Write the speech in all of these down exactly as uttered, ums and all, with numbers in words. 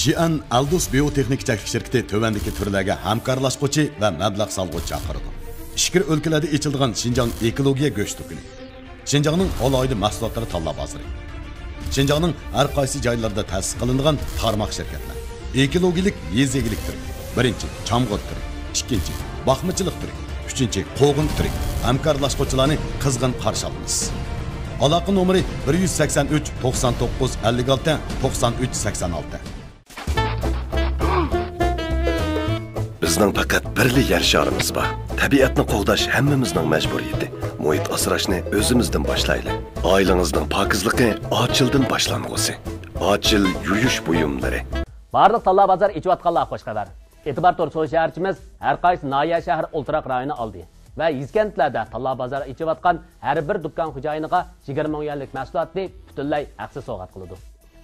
جى ئېن ئالدۇس بىيوتېخنىكا چەكلىك شىركىتى تۆۋەندىكى تۈرلەرگە ھەمكارلاشقۇچى ۋە مەبلەغ سالغۇچى چاقىرىدۇ. ئىچكىرى ئۆلكىلەردە ئېچىلىدىغان شىنجاڭ ئېكولوگىيە گۆش دۇكىنى. شىنجاڭنىڭ ئالاھىدە مەھسۇلاتلىرى تاللا بازىرى. شىنجاڭنىڭ ھەر قايسى جايلىرىدا تەسىس قىلىنغان تارماق شىركەتلەر. ئېكولوگىيەلىك يېزا ئىگىلىك تۈرى. بىرىنچى، چامغۇر تۈرى. ئىككىنچى، باقمىچىلىق تۈرى. ئۈچىنچى، قوغۇن تۈرى. ھەمكارلاشقۇچىلارنى قىزغىن قارشى ئالىمىز. ئالاقە نومۇرى: بىر يۈز سەكسەن ئۈچ، توقسان توققۇز، ئەللىك ئالتە، توقسان ئۈچ، سەكسەن ئالتە. بىزنىڭ پەقەت بىرلا يەر شارىمىز بار. تەبىئەتنى قوغداش ھەممىمىزنىڭ مەجبۇرىيىتى. مۇھىت ئاسراشنى ئۆزىمىزدىن باشلايلى. ئائىلىڭىزنىڭ پاكىزلىقى ئاچىلدىن باشلانغۇسى. ئاچىل يۇيۇش بۇيۇملىرى. بارلىق تاللا بازار ئېچىۋاتقانلارغا خوش خەۋەر. ئېتىبار تور سودا شەھەرچىمىز ھەر قايسى ناھىيە، شەھەر، ئولتۇراق رايونى ئالدى ۋە يېزا كەنتلەردە تاللا بازار ئېچىۋاتقان ھەر بىر دۇكان خوجايىنىغا يىگىرمە مىڭ يۈەنلىك مەھسۇلاتنى پۈتۈنلەي ھەقسىز سوۋغات قىلىدۇ.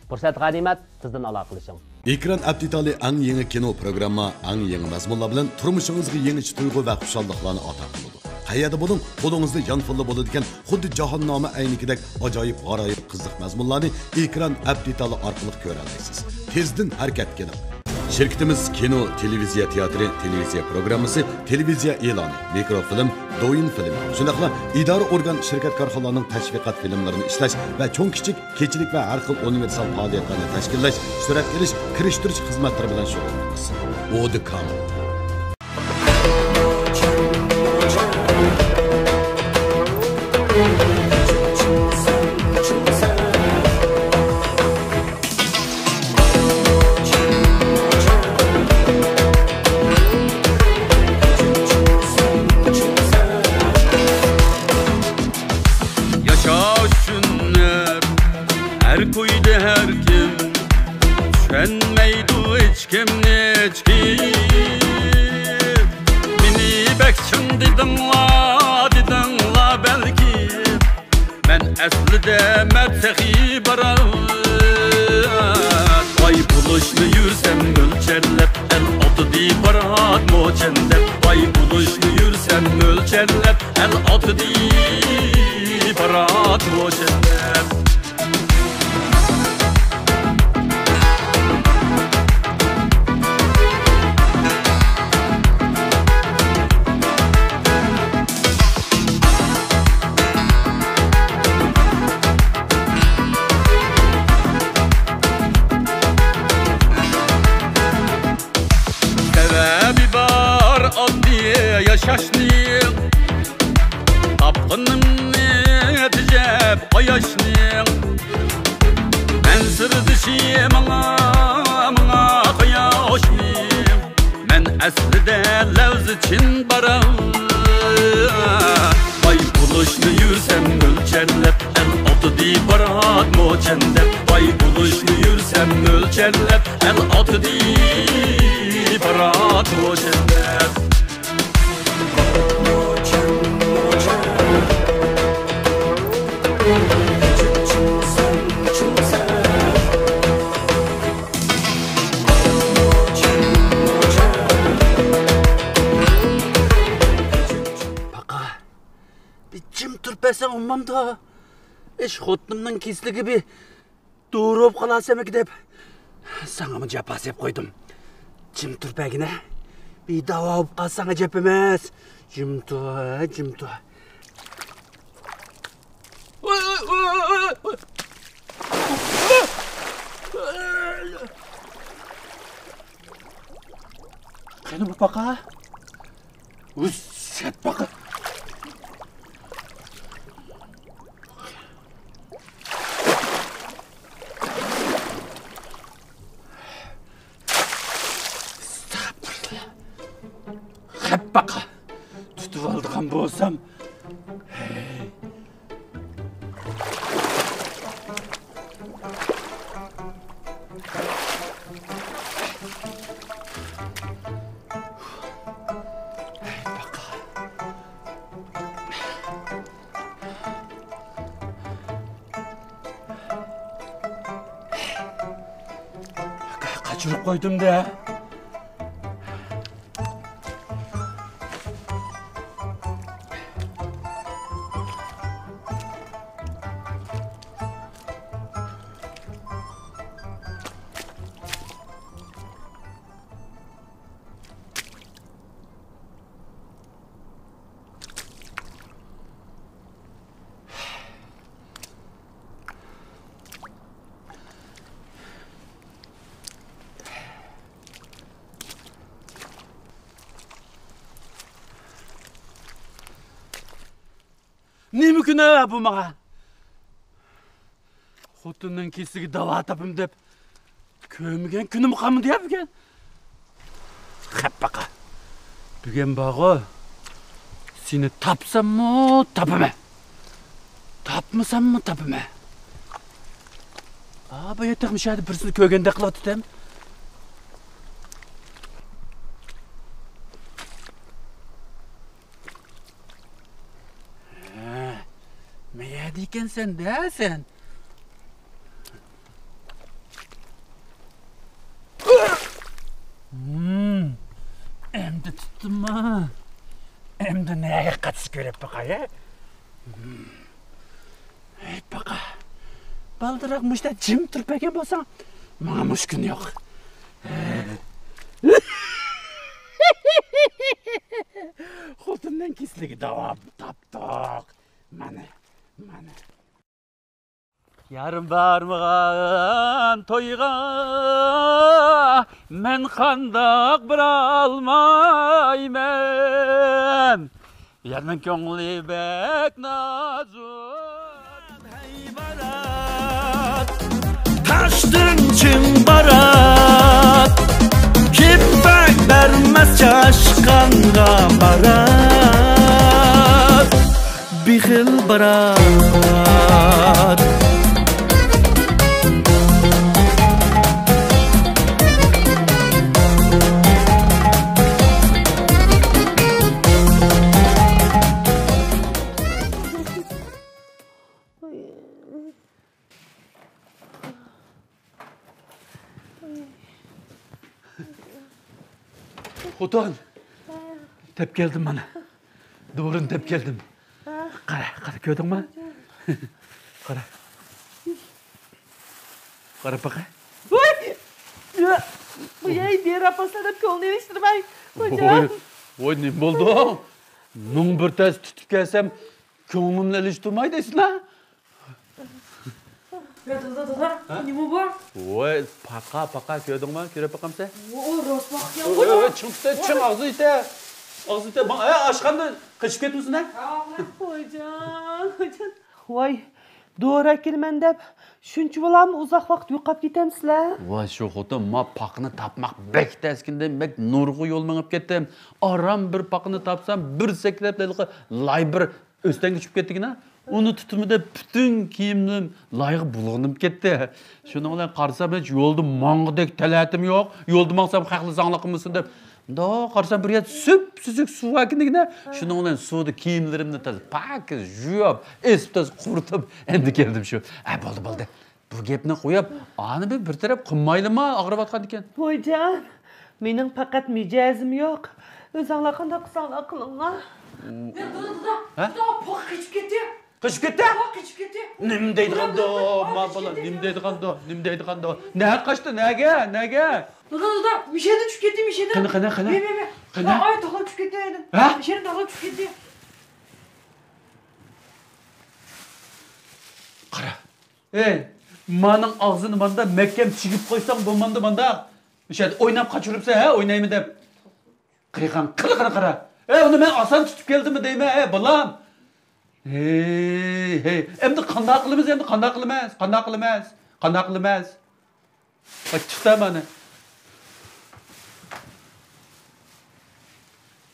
پۇرسەت غەنىيمەت، تېزدىن ئالاقىلىشىڭ. ئېكران ئەپ دېتالى ئەڭ يېڭى كىنو پروگرامما، ئەڭ يېڭى مەزمۇنلار بىلەن تۇرمۇشىڭىزغا يېڭىچە تۇيغۇ ۋە خۇشاللىقلارنى ئاتا قىلىدۇ. قەيەردە بولۇڭ، قولىڭىزدا يانفونلا بولىدىكەن، خۇددى جاھاننامە ئەينىكىدەك ئاجايىپ غارايىپ قىزىق مەزمۇنلارنى ئېكران ئەپ دېتالى ئارقىلىق كۆرەلەيسىز. تېزدىن ھەرىكەتكە كېلىڭ! شىركىتىمىز كىنو، تېلېۋىزىيە تىياتىرى، تېلېۋىزىيە پروگراممىسى، تېلېۋىزىيە ئېلانى، مىكروفىلىم، دويىن فىلىم، شۇنداقلا ئىدارە ئورگان، شىركەت كارخانىلارنىڭ تەشۋىقات فىلىملىرىنى ئىشلەش ۋە چوڭ كىچىك كېچىلىك ۋە ھەر خىل ئۇنىۋېرسال پائالىيەتلەرنى تەشكىللەش، سۈرەتكە ئېلىش، كىرىشتۈرۈش خىزمەتلىرى بىلەن شۇغۇللىنىمىز. ئودىكام. ياشاش ئۈچۈن ھەر، ھەر كويدا ھەر كىم، چۈشەنمەيدۇ ھېچكىمنى ھېچكىم. مېنى بەك چىڭ دېدىڭلار، دېدىڭلار بەلكىم. مەن ئەسلىدە مەن سېخىي بارات. باي بولۇشنى يۈرسەم مۆلچەرلەپ، ئەل ئاتىدى بارات موچەن دەپ. باي بولۇشنى يۈرسەم مۆلچەرلەپ، ئەل ئاتىدى بارات موچەن دەپ. سەۋەبى بار ئاددىي ياشاشنىڭ، تاپقىنىمنى تېجەپ قاياشنىڭ. مەن سىردىشى ماڭا، ماڭا قاياشنىڭ. مەن ئەسلىدە لەۋزى چىن بارا. باي بولۇشنى يۈرسەم مۆلچەرلەپ، ئەل ئاتىدى بارات موچەن دەپ. باي بولۇشنى يۈرسەم مۆلچەرلەپ، ئەل ئاتىدى بارات موچەن دەپ. پاقا، بىر جىم تۇرۇپ بەرسەڭ بولمامدۇ؟ ئىش خوتۇنۇمنىڭ كېسىلىگە بىر دورا بولۇپ قالارسەنمىكى دەپ ساڭىمۇ جاپا سېلىپ قويدۇم. جىم تۇرۇپ بەرگىنە. بىداۋا بولۇپ قالساڭ ئەجەب ئەمەس. جىم تۇر، جىم تۇر. قېنى بۇ پاقا؟ ئۇسسەت پاقا. ئەستەغپۇرۇللا. خەپ پاقا. تۇتۇۋالىدىغان بولسام. ھەي. ھەي پاقا. قاچۇرۇپ قويدۇم-دە. نېمە كۈنى بۇ ماڭا؟ خوتۇننىڭ كېسىلىگە داۋا تاپىمەن دەپ كۆرمىگەن كۈنۈم قالمىدى يا بۈگۈن. خەپ باقا. بۈگۈن بارغۇ، سېنى تاپساممۇ تاپىمەن. تاپمىساممۇ تاپىمەن. ھا، بۇ يەردە مۇشۇ يەردە بىرسىنى كۆرگەندەك قىلىۋاتىدىم. ھە، مەيەردە ئىكەنسەن دە سەن. ھىم، ئەمدى تۇتتۇممۇ؟ ئەمدى نەگە قاچسا كۆرۈپ باقاي، ھە؟ ھىم. ھەي، باقا. بالدۇرراق مۇشتا جىم تۇرۇپ بەرگەن بولساڭ، ماڭا مۇشۇ كۈن يوق. خوتۇننىڭ كېسىلىگە داۋا تاپتۇق. مانا، مانا. يارىم بارمىغان تويغا مەن قانداق بارالمايمەن؟ يارنىڭ كۆڭلى بەك نازۇك. ھەي بارات، تاشتىن چىڭ بارات، يىپەك بەرمەس چاشقانغا بارات. بېخىل بارات. خوتۇن، تەپ كەلدىم مانا. دورىنى تەپ كەلدىم. قارا، قارا، كۆردۈڭمۇ؟ قارا. قاراپ باقاي. ۋاي! ۋاي، دېرە ئاپاسلار دەپ كۆڭلىنى ئېلىشتۇرماي. ۋاي، ۋاي، نېمە بولدۇڭ؟ مىڭ بىر تەس تۇتۇپ كەلسەم، كۆڭلۈمنى ئېلىشتۇرماي دەيسىنا؟ يا دادا، دادا، ھە؟ نېمە بۇ؟ ۋاي، پاقا، پاقا، كۆردۈڭمۇ؟ كۆرۈپ باقامسەن؟ ئۇ، ئۇ، راست ۋاقىت يا. ۋاي، ۋاي، ۋاي، چىڭ تۇت، چىڭ، ئاغزىنى يېتە. ئاغزىنى يېتە. ماڭ، ئە، ئاشخانىدىن قېچىپ كەتمىسۇن، ھە؟ خوجام، خوجام. ۋاي، دورا ئەكېلىمەن دەپ شۇنچە بولامۇ ئۇزاق ۋاقىت يوقاپ كېتەمسىلەر؟ ۋاي، شۇ خوتۇن، ما پاقىنى تاپماق بەك تەسكىندىن بەك نۇرغۇن يول مېڭىپ كەتتىم. ئاران بىر پاقىنى تاپسام، بىر سەكرەپ ھېلىقى لاي بىر ئۆستەڭگە چۈشۈپ كەتتىكىن. ئۇنى تۇتىمەن دەپ پۈتۈن كىيىملىرىم لايغا بۇلغىنىپ كەتتى. شۇنىڭ بىلەن قارىسام، ھېچ يولدا ماڭغۇدەك تەلەتىم يوق. يولدا ماڭسام، خەقلەر زاڭلىق قىلمىسۇن دەپ، مۇنداق قارىسام، بىر يەردە سۈپسۈزۈك سۇ باركەن دېگىنە. شۇنىڭ بىلەن سۇدا كىيىملىرىمنى تازا پاكىز يۇيۇپ، ئېسىپ تازا قۇرۇتۇپ، ئەمدى كەلدىم شۇ. ھە، بولدى، بولدى. بۇ گەپنى قويۇپ، ئانى بىر، بىر تەرەپ قىلمايلىما ئاغرىۋاتقاندىكىن؟ خوجام، مېنىڭ پەقەت مىجەزىم يوق. ئۆزۈڭلار قانداق قىلساڭلار قىلىڭلار. يا، دادا، دادا، ھە؟ دادا، پاقا قېچىپ كەتتى. قېچىپ كەتتى؟ پاقا قېچىپ كەتتى. نېمە دەيدىغاندۇ، ما بالا، نېمە دەيدىغاندۇ، نېمە دەيدىغاندۇ؟ نەگە قاچتى، نەگە، نەگە؟ دادا، دادا، مىشەدىن چۈشۈپ كەتتى، مىشەدىن. قېنى، قېنى، قېنى؟ مەن، مەن، مەن. قېنى؟ مەن ئاي تاغلاپ چۈشۈپ كەتتى. ھە؟ مىشەدىن تاغلاپ چۈشۈپ كەتتى. قارا. ئەي، مانىڭ ئاغزىنى ماندا مەھكەم چىگىپ قويساڭ بولمامدۇ ماندا؟ مىشەدە ئويناپ قاچۇرۇپسەن، ھە، ئوينايمەن دەپ. قىلغان قىلىقىنى قارا. ئەي، ئۇنى مەن ئاسان تۇتۇپ كەلدىممۇ دەيمەن، ئەي، بالام. ھەي، ھەي، ئەمدى قانداق قىلىمىز، ئەمدى قانداق قىلىمىز، قانداق قىلىمىز، قانداق قىلىمىز؟ ۋاي، چىقتا مانا.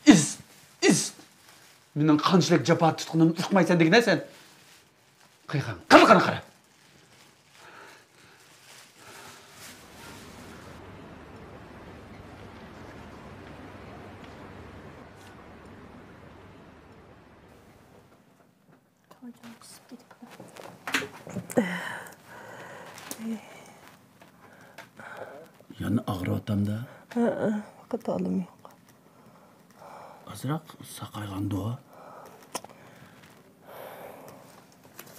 ئىز، ئىز. مېنىڭ قانچىلىك جاپا تۇتقىنىمنى ئۇقمايسەن دېگىنە سەن. قىلغان قىلىقىنى قارا. يەنە ئاغرىۋاتامدا؟ ھەئە، قاتالىم يوق. ئازراق ساقايغاندۇ؟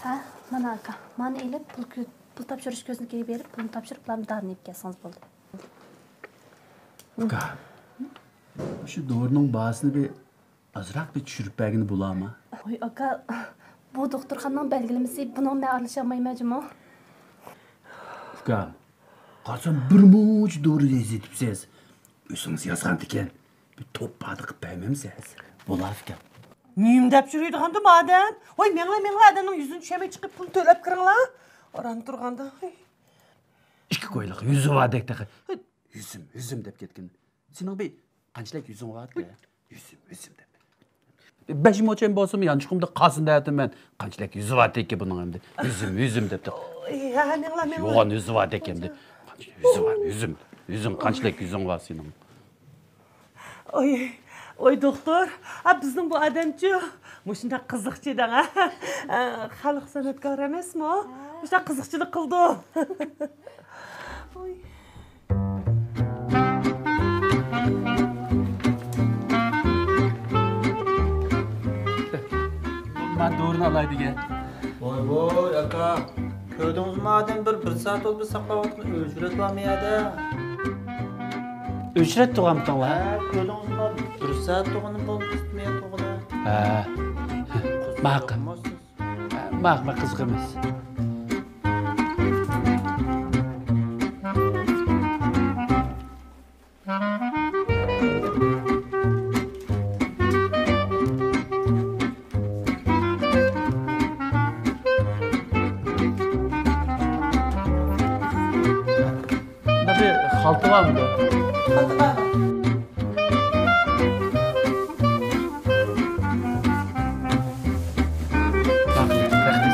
ھە، مانا ئاكا، مانا ئېلىپ، پۇل كۆ-، پۇل تاپشۇرۇش كۆزنىكىگە بېرىپ، پۇلنى تاپشۇرۇپ، دارىنى ئېلىپ كەلسىڭىز بولدى. ئۇكا، شۇ دورىنىڭ باھاسىنى بىر ئازراق بىر چۈشۈرۈپ بەرگىنى بولامۇ؟ ۋاي ئاكا، بۇ دوختۇرخانىنىڭ بەلگىلىمىسى، بۇنىڭغا مەن ئارىلىشالمايمەن جۇمۇ. ئۇكام، قارىسام بىر مۇنچە دورا يېزىۋېتىپسىز. ئۆزىڭىز يازغانتىكەن. بىر توپ پادا قىلىپ بەرمەمسىز؟ بولار ئۇكام. نېمە دەپ يۈرىدىغاندۇ بۇ ئادەم؟ ۋاي، مېڭىڭلار، مېڭىڭلار، ئادەمنىڭ يۈزىنى چۈشەنمەي چىقىپ پۇل تۆلەپ كىرىڭلار. ئاران تۇرغاندا. ھەي. ئىككى كويلۇق يۈزى باردەك تېخى. يۈزۈم، يۈزۈم دەپ كەتكىن. سېنىڭ بىر قانچىلىك يۈزۈڭ بار؟ يۈزۈم، يۈزۈم دەپ. بەش موچەن بولسىمۇ يانچۇقۇمدا قالسۇن دەۋاتىمەن. قانچىلىك يۈزى بار تېكى بۇنىڭ ئەمدى. يۈزۈم، يۈزۈم دەپ. ھە، مېڭىڭلار، مېڭىڭلار. يوغان يۈزى بار تېكى ئەمدى. يۈزى بار، يۈزۈم. يۈزۈم، قانچىلىك يۈزۈڭ بار سېنىڭ؟ ئوي، ئوي، دوختۇر، ئا، بىزنىڭ بۇ ئادەمچۇ مۇشۇنداق قىزىقچى دەڭ، ھە؟ ئە، خەلق سەنئەتكارى ئەمەسمۇ؟ مۇشۇنداق قىزىقچىلىق قىلىدۇ. ئوي. مەن دورىنى ئالاي دېگەن. ۋاي ۋاي، ئاكا، كۆردىڭىزمۇ، ئادەم بىر، بىر سائەت بولدى ساقلاۋاتقان، ئۆچرەت بارمۇ يەردە؟ ئۆچرەت تۇرغانمىتىڭلار؟ ھە، كۆردىڭىزمۇ، بىر سائەت تۇرغىنىم بولدى، تۇتمىيە تۇرغىنى. ھە. ماقۇل. ماقۇل، ماقۇل، قىزىق ئەمەس. بۇندا بىر خالتا بارمىدۇ؟ خالتا بار. رەھمەت.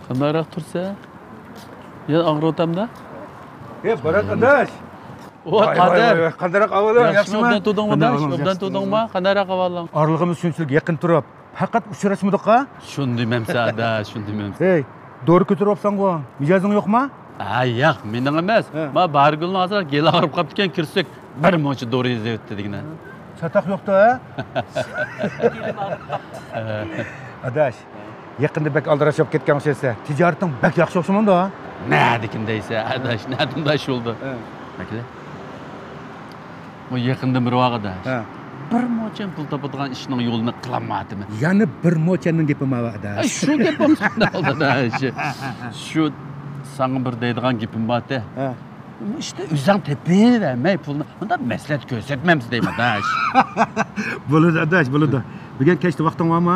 قانداقراق تۇرسا؟ يەنە ئاغرىۋاتامدا؟ ئە، بارات ئاداش. ۋاي، ۋاي، قادىر. ۋاي، ۋاي، قانداقراق ئەھۋالىڭ، ياخشىمۇ؟ ياخشىمۇ؟ ئوبدان تۇردۇڭمۇ، ئاداش؟ ئوبدان تۇردۇڭمۇ؟ قانداقراق ئەھۋالىڭ؟ ئارىلىقىمىز شۇنچىلىك يېقىن تۇرۇپ، پەقەت ئۇچراشمىدۇق-ھە؟ شۇنى دېمەمسەن، ئاداش، شۇنى دېمەمسەن. ھەي، دورا كۆتۈرۈۋاپسەنغۇ، مىجەزىڭ يوقما؟ ھە، ياق، مېنىڭ ئەمەس. ھە. ما بارىگۈلنىڭ ھازىر گېلى ئاغرىپ قاپتىكەن، كىرسەك بىر مۇنچە دورا يېزىۋەتتى دېگىنە. چاتاق يوقتا، ھە؟ ئاداش، يېقىندا بەك ئالدىراش بولۇپ كەتكەن ئوخشايسەن. تىجارىتىڭ بەك ياخشى ئوخشىمامدۇ؟ نەدىكىن دەيسەن، ئاداش، نەدىن داش بولدى؟ ھە. بەكلە. بۇ يېقىندىن بېرى ۋاقىت، ئاداش. ھە. بىر موچەن پۇل تاپىدىغان ئىشنىڭ يولىنى قىلالمايتىمەن. يەنە بىر موچەننىڭ گېپى ماۋۇ، ئاداش. ئەي، شۇ گەپ بولمىسا قانداق بولىدۇ، ئاداش؟ شۇ ساڭا بىر دەيدىغان گېپىم بار ئىدى. ھە. ئۇ ئىشتا ئۆزۈڭ تېپىۋەرمەي پۇلنى، مۇنداق مەسلىھەت كۆرسەتمەمسە دەيمەن، ئاداش. بولىدۇ، ئاداش، بولىدۇ. بۈگۈن كەچتە ۋاقتىڭ بارمۇ؟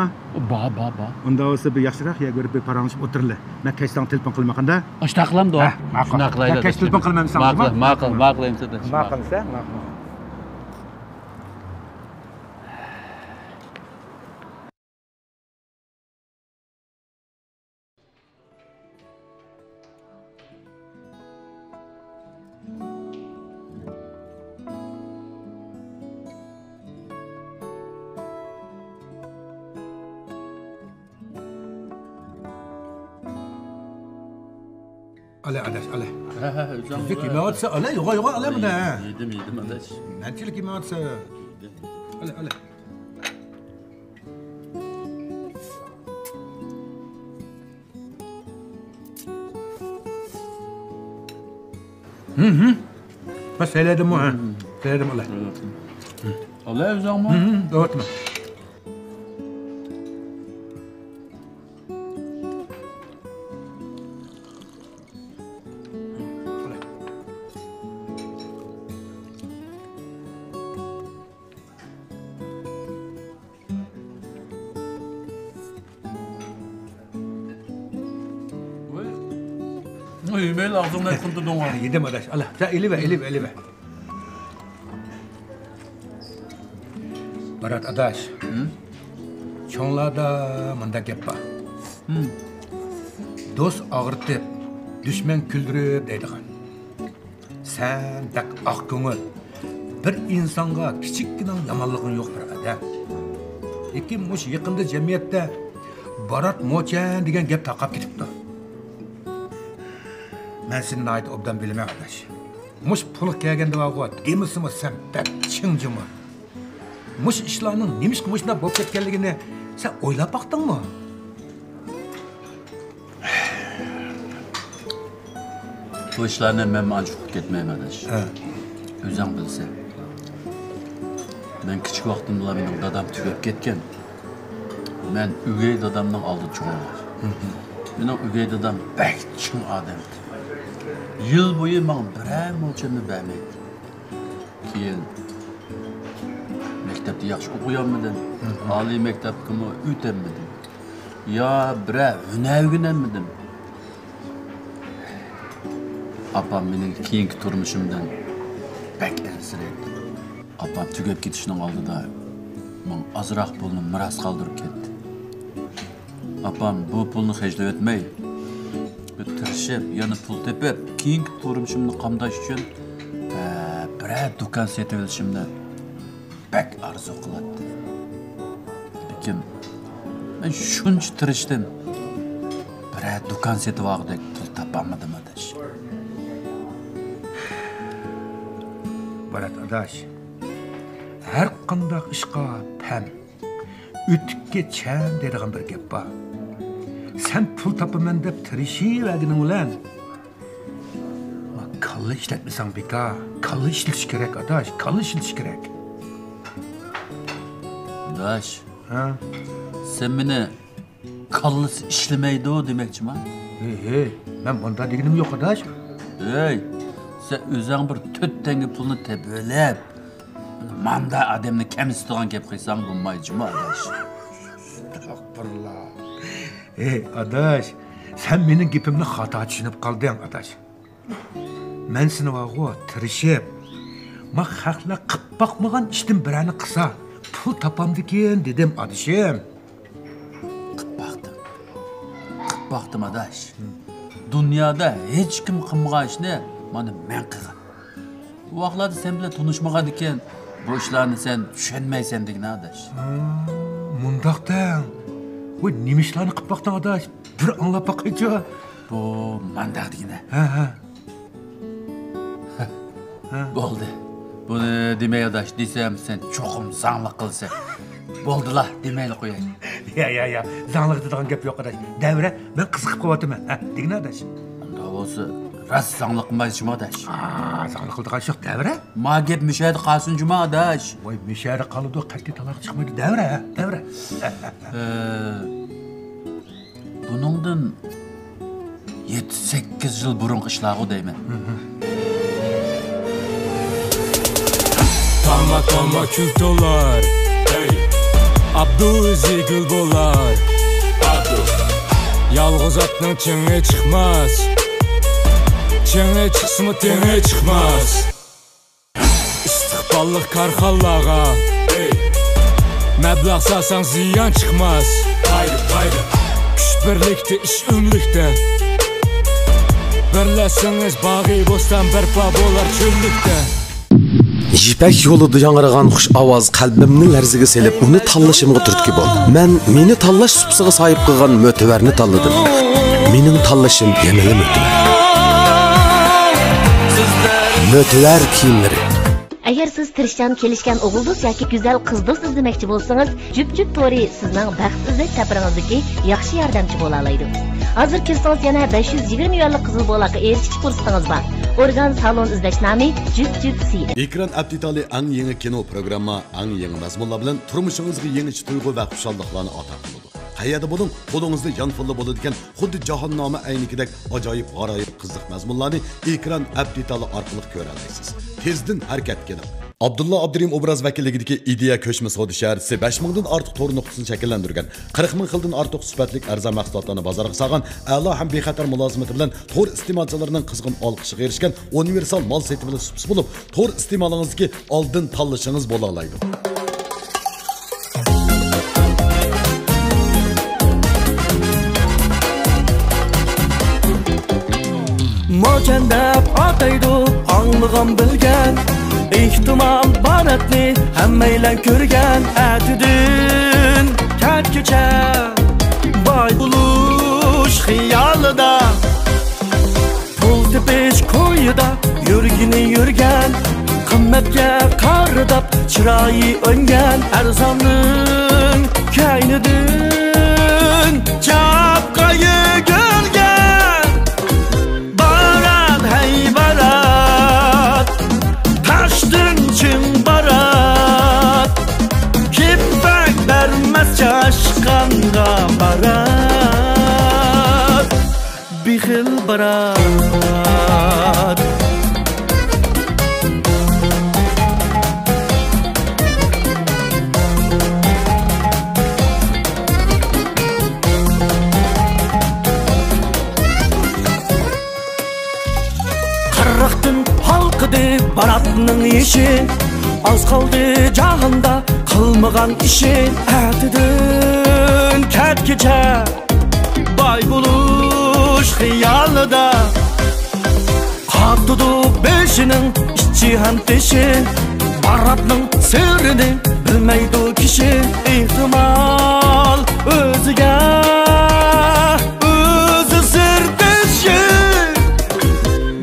بار، بار، بار. ئۇنداق بولسا بىر ياخشىراق يەرگە بېرىپ بىر پاراڭلىشىپ ئولتۇرايلى. مەن كەچ ساڭا تېلېفون قىلىمەن، قانداق؟ ئاشۇنداق قىلامدۇ؟ ھە، ماقۇل. شۇنداق قىلايلى، مەن كەچ تېلېفون قىلىمەن، ماقۇل، ماقۇل، ماقۇل، ماقۇل، ماقۇل. ئالە، ئاداش، ئالە. ھە، ھە، ئۆزۈڭ تۈزۈك يېمەيۋاتسا، ئالە، يوغا، يوغا، ئالە بۇنى، ھە. يېدىم، يېدىم، ئاداش. نەنچىلىك يېمەيۋاتسا. يېدىم. ئالە، ئالە. ھىم، ھىم. بەس، سەيلەيدىمۇ، ھە؟ سەيلەيدىم، ئالە. ئالە، ئۆزۈڭمۇ؟ ھىم، ھىم، دەۋاتىمەن. ۋوي، يېمەيلا ئاغزىڭنى ئاچقىن تۇردۇڭ. يېدىم، ئاداش. ئالا، سەن ئېلىۋەر، ئېلىۋەر، ئېلىۋەر. بارات ئاداش، ھىم؟ چوڭلاردا مۇنداق گەپ بار. ھىم. دوست ئاغرىتىپ، دۈشمەن كۈلدۈرۈپ دەيدىغان. سەن بەك ئاق كۆڭۈل. بىر ئىنسانغا كىچىككىنە يامانلىقىڭ يوق، بىر ئادەم. لېكىن مۇشۇ يېقىندا جەمئىيەتتە بارات موچەن دېگەن گەپ تارقاپ كېتىپتۇ. مەن سېنى ناھايىتى ئوبدان بىلىمەن، ئاداش. مۇشۇ پۇلغا كەلگەندە بارغۇ، دېمىسىمۇ سەن بەك چىڭ جۇمۇ. مۇشۇ ئىشلارنىڭ نېمىشقا مۇشۇنداق بولۇپ كەتكەنلىكىنى سەن ئويلاپ باقتىڭمۇ؟ بۇ ئىشلارنى مەنمۇ ئانچە ئۇقۇپ كەتمەيمەن، ئاداش. ھە. ئۆزۈڭ بىلىسەن. مەن كىچىك ۋاقتىمدىلا مېنىڭ دادام تۈگەپ كەتكەن. مەن ئۆگەي دادامنىڭ ئالدىدا چوڭ بولغان. ھىم. مېنىڭ ئۆگەي دادام بەك چىڭ ئادەم. يىل بويى ماڭا بىرەر مولچەمنى بەرمەيتتى. كېيىن مەكتەپتە ياخشى ئوقۇيالمىدىم. ئالىي مەكتەپكىمۇ ئۆتەلمىدىم. يا بىرەر ھۈنەر ئۆگىنەلمىدىم. ئاپام مېنىڭ كېيىنكى تۇرمۇشۇمدىن بەك ئەنسىرەيتتى. ئاپام تۈگەپ كېتىشنىڭ ئالدىدا ماڭا ئازراق پۇلنى مىراس قالدۇرۇپ كەتتى. ئاپام بۇ پۇلنى خەجلىۋەتمەي، تىرىشىپ، يەنە پۇل تېپىپ، كېيىنكى تۇرمۇشۇمنى قامداش ئۈچۈن، ئە، بىرەر دۇكان سېتىۋېلىشىمنى بەك ئارزۇ قىلاتتى. لېكىن مەن شۇنچە تىرىشتىم، بىرەر دۇكان سېتىۋالغۇدەك پۇل تاپالمىدىم، ئاداش. بارات ئاداش، ھەر قانداق ئىشقا پەم، ئۆتۈككە چەم دەيدىغان بىر گەپ بار. سەن پۇل تاپىمەن دەپ تىرىشىۋەرگىنىڭ بىلەن، كاللا ئىشلەتمىسەڭ بىكار. كاللا ئىشلىتىش كېرەك، ئاداش، كاللا ئىشلىتىش كېرەك. ئاداش، ھە؟ سەن مېنى كاللىسى ئىشلىمەيدۇ دېمەكچىما؟ ھەي، ھەي، مەن مۇنداق دېگىنىم يوق، ئاداش. ھەي، سەن ئۆزۈڭ بىر تۆت تەڭگە پۇلنى تېپىۋېلىپ، ماندا ئادەمنى كەمسىتىدىغان گەپ قىلساڭ بولمايدۇ جۇمۇ، ئاداش. ئەستەغپۇرۇللا. ئەي، ئاداش، سەن مېنىڭ گېپىمنى خاتا چۈشىنىپ قالدىڭ، ئاداش. مەن سېنى بارغۇ، تىرىشىپ، ما خەقلەر قىپ باقمىغان ئىشتىن بىرەرنى قىلسا، پۇل تاپامدىكىن دېدىم، ئادىشىم. قىپ باقتىم. قىپ باقتىم، ئاداش. دۇنيادا ھېچكىم قىلمىغان ئىشنى مانا مەن قىلغان. ئۇ ۋاقىتلاردا سەن بىلەن تونۇشمىغان ئىكەن، بۇ ئىشلارنى سەن چۈشەنمەيسەن دېگىنە، ئاداش. ھا، مۇنداق دەڭ. ۋاي، نېمە ئىشلارنى قىپ باقتىڭ، ئاداش؟ بىر ئاڭلاپ باقايچۇ. بۇ مانداق دېگىنە. ھە، ھە. ھە. بولدى. بۇنى دېمەي، ئاداش، دېسەم، سەن چوقۇم زاڭلىق قىلىسەن. بولدىلا، دېمەيلا قوياي. يا، يا، يا، زاڭلىق دېيدىغان گەپ يوق، ئاداش. دەۋرە، مەن قىزىقىپ قېلىۋاتىمەن. ھە، دېگىنە، ئاداش. ئۇنداق بولسا، راست زاڭلىق قىلمايسىز جۇمۇ، ئاداش؟ ئا، زاڭلىق قىلىدىغان ئىش يوق، دەۋرە. ما گەپ مۇشۇ يەردە قالسۇن جۇمۇ، ئاداش. ۋاي، مۇشۇ يەردە قالىدۇ، قەتئىي تالاغا چىقمايدۇ، دەۋرە، دەۋرە. ئە، بۇنىڭدىن يەتتە، سەككىز يىل بۇرۇنقى ئىشلارغۇ دەيمەن. تاما تاما كۈل تولار، ئابدۇ ئۆزى گۈل بولار. يالغۇز ئاتنىڭ چېڭى چىقماس، چېڭى چىقسىمۇ تېڭى چىقماس. ئىستىقباللىق كارخانىلارغا مەبلەغ سالساڭ زىيان چىقماس. كۈچ بىرلىكتە، ئىش ئۆملۈكتە، بىرلەشسىڭىز باغۇ بوستان بەرپا بولار چۆللۈكتە. يىپەك يولىدا ياڭرىغان خۇش ئاۋاز قەلبىمنى لەرزىگە سېلىپ، ئۇنى تاللىشىمغا تۈرتكە بولدى. مەن مېنى تاللاش سۇپىسىغا ساھىب قىلغان مۆتىۋەرنى تاللىدىم. مېنىڭ تاللىشىم يەنىلا مۆتىۋەر. مۆتىۋەر كىيىملىرى. ئەگەر سىز تىرىشچان، كېلىشكەن ئوغۇل دوست ياكى گۈزەل قىز دوست ئىزدىمەكچى بولسىڭىز، جۈپ جۈپ تورى سىزنىڭ بەخت ئىزدەش سەپىرىڭىزدىكى ياخشى ياردەمچى بولالايدۇ. ھازىر كىرسىڭىز يەنە بەش يۈز يىگىرمە يۈەنلىك قىزىل بولاققا ئېرىشىش پۇرسىتىڭىز بار. ئورگان سالون ئىزدەش نامى جۈپ جۈپ سى. ئېكران ئەپ دېتالى ئەڭ يېڭى كىنو پروگرامما، ئەڭ يېڭى مەزمۇنلار بىلەن تۇرمۇشىڭىزغا يېڭىچە تۇيغۇ ۋە خۇشاللىقلارنى ئاتا قىلىدۇ. قەيەردە بولۇڭ، قولىڭىزدا يانفونلا بولىدىكەن، خۇددى جاھاننامە ئەينىكىدەك ئاجايىپ غارايىپ قىزىق مەزمۇنلارنى ئېكران ئەپ دېتالى ئارقىلىق كۆرەلەيسىز. تېزدىن ھەرىكەتكە كېلىڭ! ئابدۇللا ئابدۇرېھىم ئوبراز ۋەكىللىكىدىكى ئىدىيە كۆچمە سودا شەھەرچىسى بەش مىڭدىن ئارتۇق تور نۇقتىسىنى شەكىللەندۈرگەن، قىرىق مىڭ خىلدىن ئارتۇق سۈپەتلىك ئەرزان مەھسۇلاتلارنى بازارغا سالغان، ئەلا ھەم بىخەتەر مۇلازىمىتى بىلەن تور ئىستېمالچىلىرىنىڭ قىزغىن ئالقىشىغا ئېرىشكەن ئۇنىۋېرسال مال سېتىۋېلىش سۇپىسى بولۇپ، تور ئىستېمالىڭىزدىكى ئالدىن تاللىشىڭىز بولالايدۇ. ماكان دەپ ئاتايدۇ ئاڭلىغان بىلگەن، ئېھتىمال باراتنى ھەممەيلەن كۆرگەن. ئەتىدىن كەچكىچە باي بولۇش خىيالىدا، پۇل تېپىش كويىدا يۈرگىنى يۈرگەن، قىممەتكە قارىداپ چىرايى ئۆڭگەن، ئەرزاننىڭ كەينىدىن چاپقا يۈگۈرگەن. بارات، ھەي بارات، تاشتىن چىڭ بارات، كېپەك بەرمەس چاشقانغا بارات. بېخىل بارات. قىرىقتىن ھالقىدى باراتنىڭ يېشى، ئاز قالدى جاھاندا قىلمىغان ئىشى. ئەتىدىن كەچكىچە باي بولۇش خىيالىدا، قاتىدۇ بېشىنىڭ ئىچى ھەم تېشى. باراتنىڭ سىرىنى بىلمەيدۇ كىشى. ئېھتىمال ئۆزىگە ئۆزى سىردىشى.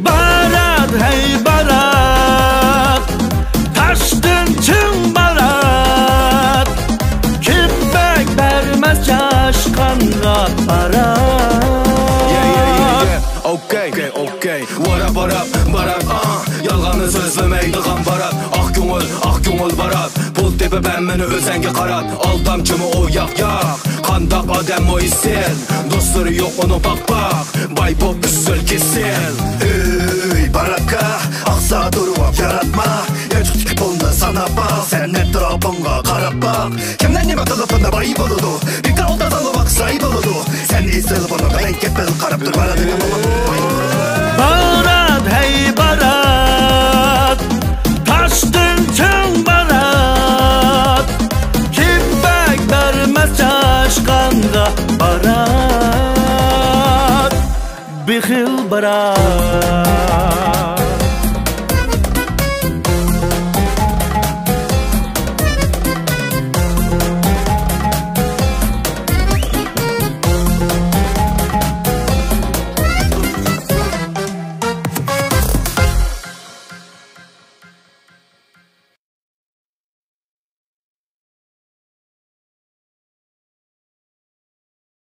بارات، ھەي بارات، تاشتىن چىڭ بارات، كىم بەك بەرمەس چاشقانغا بارات. Yeah, yeah, yeah, yeah. Okay, okay, okay. What up, what up, بارات، آه. يالغاننى سۆزلىمەيدىغان بارات. ئاق كۆڭۈل، ئاق كۆڭۈل بارات. پۇل تېپىپ ھەممىنى ئۆزەڭگە قارات. ئالدامچىمۇ ئۇ ياق، ياق. قانداق ئادەممۇ ئېسىل، دوستلىرى يوق ئۇنىڭ پاق، پاق. باي بوپ ئۈسسۈل كېسىل. ئۆي، باراكا، ئاقسا تۇرۇپ ياراتما. يانچۇقتىكى پۇلنى ساناپ باق، سەن ئەتراپىڭغا قاراپ باق. كىملەر نېمە قىلىپ بۇنداق باي بولىدۇ؟ بىكار ئولتۇرساڭ ۋاقىت زايە بولىدۇ. سەن ئېسىل بۇنىڭغا مەن كەپىل، قاراپ تۇر، بارات. بارات، ھەي بارات، تاشتىن چىڭ بارات، كىم بەك بەرمەس چاشقانغا بارات، بېخىل بارات.